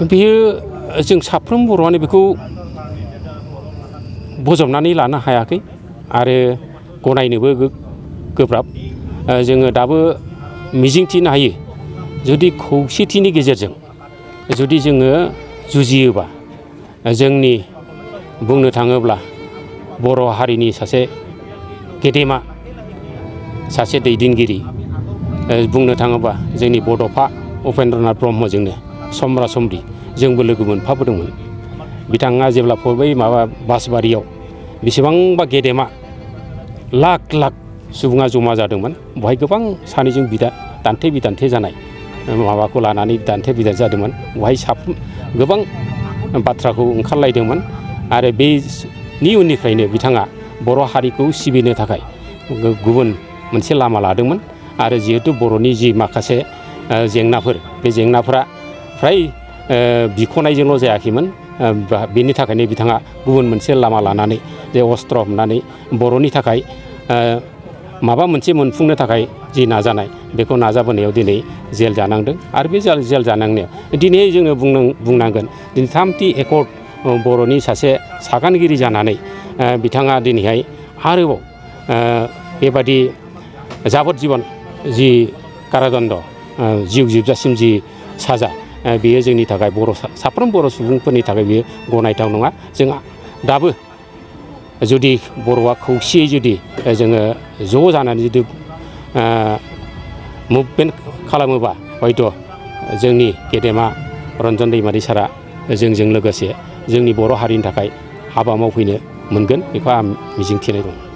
बेयो जों साफ्रोम बर'आनो बेखौ बजबनानै लानो हायाखै आरो गनायनोबो गोब्राब। जोङो दाबो मिजिंथिनो हायो जुदि खौसेथिनि गेजेरजों जुदि जोङो जुजियोबा जोंनि बुंनो थाङोब्ला बर' हारिनि सासे गेदेमा सासे दैदेनगिरि बुंनो थाङोबा जोंनि बड'फा उपेन्द्रनाथ ब्रह्मजोंनो समब्रा समब्रि जोंबो लोगो मोनफाबोदोंमोन। बिथाङा जेब्ला बै बासबारियाव बेसेबांबा गेदेमा लाख लाख सुबुङा जमा जादोंमोन बेवहाय गोबां सानैजों दान्थे बिदान्थे जानाय माबाखौ लानानै दान्थे बिदान्थे जादोंमोन। बेवहाय गोबां बाथ्राखौ ओंखारलायदोंमोन आरो बेनि उननिफ्रायनो बिथाङा बर' हारिखौ सिबिनो थाखाय गुबुन मोनसे लामा लादोंमोन आरो जिहेतु बर'नि जि माखासे जेंनाफोर बे जेंनाफोरा फ्राय बिख'नायजोंल' जायाखैमोन। बेनि थाखायनो बिथाङा गुबुन मोनसे लामा लानानै जे अस्त्र हमनानै बर'नि थाखाय माबा मोनसे मोनफुंनो थाखाय जि नाजानाय बेखौ नाजाबोनायाव दिनै जेल जानांदों आरो बे जेल जानांनायाव दिनै जोङो बुंनांगोन दिनै 3थि एकर्ड बर'नि सासे सागानगिरि जानानै बिथाङा दिनैहाय आरोबाव बेबादि जाबोरजीबन जि कारादण्ड जिउ जोबजासिम जि साजा बेयो जोंनि थाखाय साफ्रोम बर' सुबुंफोरनि थाखाय बेयो गनायथाव नङा। जों दाबो जुदि बर'आ खौसेयै जुदि जोङो ज' जानानै जुदि मुभमेन्ट खालामोबा हयथ' जोंनि गेदेमा रन्जन दैमारि सारा जोंजों लोगोसे जोंनि बर' हारिनि थाखाय हाबा मावफैनो मोनगोन बेखौ आं मिजिंथिनाय दं।